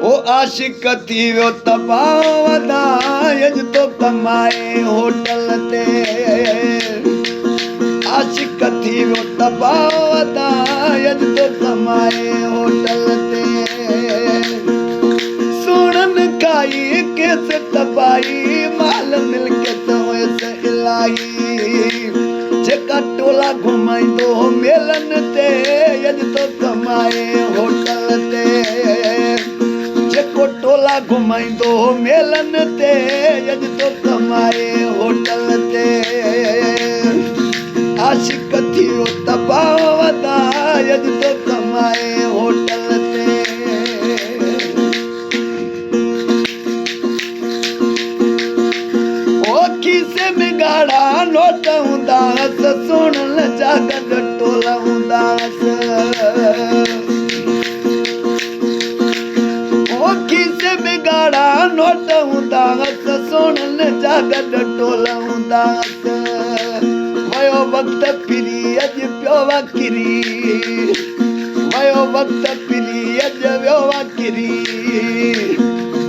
او عاشق ٿي ويو تباهه ادا اڄ ٿو ڪمائي هوٽل تي. عاشق ٿي ويو تباهه ادا اڄ ٿو ڪمائي هوٽل تي. سوڻن کائي ڪيس تباهي مال ملڪيت هيس الاهي. جيڪا ٽولا گهمائيندو هو ميلن تي اڄ ٿو ڪمائي هوٽل تي. جيڪو ٽولا گهمائيندو هو ميلن تي اڄ ٿو ڪمائي هوٽل تي. عاشق ٿي ويو تباهه ادا اڄ ٿو ڪمائي هوٽل تي. او کيسي ۾ ڳاڙها نوٽ هوندا هئس، سهڻن جا گڏ ٽول هوندا هئس. او کيسي ۾ ڳاڙها نوٽ هوندا هئس، سهڻن جا گڏ ٽول هوندا هئس. ويو وقت ڦري اڄ پيو آ ڪري، ويو وقت ڦري اڄ ويو آ ڪري.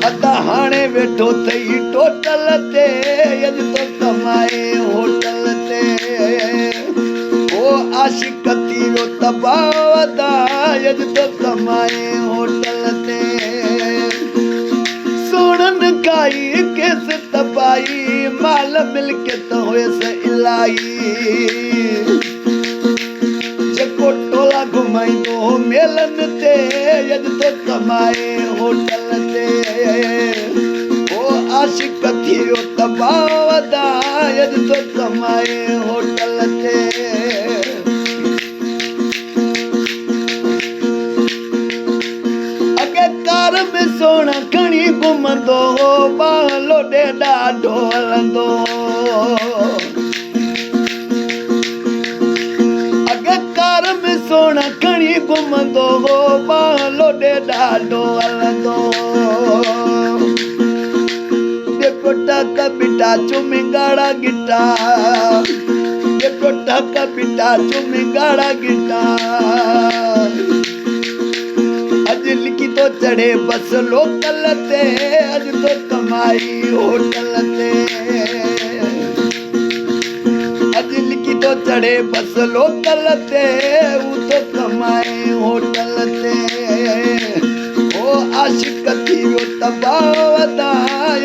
ادا هاڻي ويٺو ٿئي ٽوٽل تي، اڄ ٿو ڪمائي هوٽل تي. او عاشق ٿي ويو تباهه ادا، اڄ ٿو ڪمائي هوٽل تي. سهڻن کائي ڪيس تباهي، مال ملڪيت هيس الاهي. جيڪو ٽولا گهمائيندو هو ميلن تي، اڄ ٿو ڪمائي هوٽل تي. هو عاشق ٿي ويو تباهه ادا، اڄ ٿو ڪمائي هوٽل تي. اڳي ڪار ۾ سونا کڻي گهمندو هو، ٻانهن لوڏي ڏاڍو هلندو هو. اڳي ڪار ۾ سونا کڻي گهمندو هو، ٻانهن لوڏي ڏاڍو هلندو هو. ڏي پيو ٽهڪ ٻٽا چمي ڳاڙها ڳٽا، ڏي پيو ٽهڪ ٻٽا چمي ڳاڙها ڳٽا. اڄ لڪي ٿو چڙهي بس لوڪل تي، اڄ ٿو ڪمائي هوٽل تي. اڄ لڪي ٿو چڙهي بس لوڪل تي، هو ٿو ڪمائي هوٽل تي. هو عاشق ٿي ويو تباهه ادا،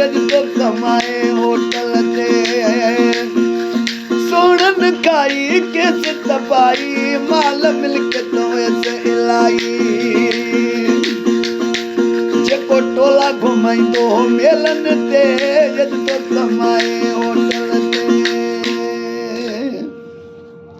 اڄ ٿو ڪمائي هوٽل تي. سهڻن کائي ڪيس تباهي، مال ملڪيت هيس الاهي. جيڪو ٽولا گهمائيندو هو ميلن تي،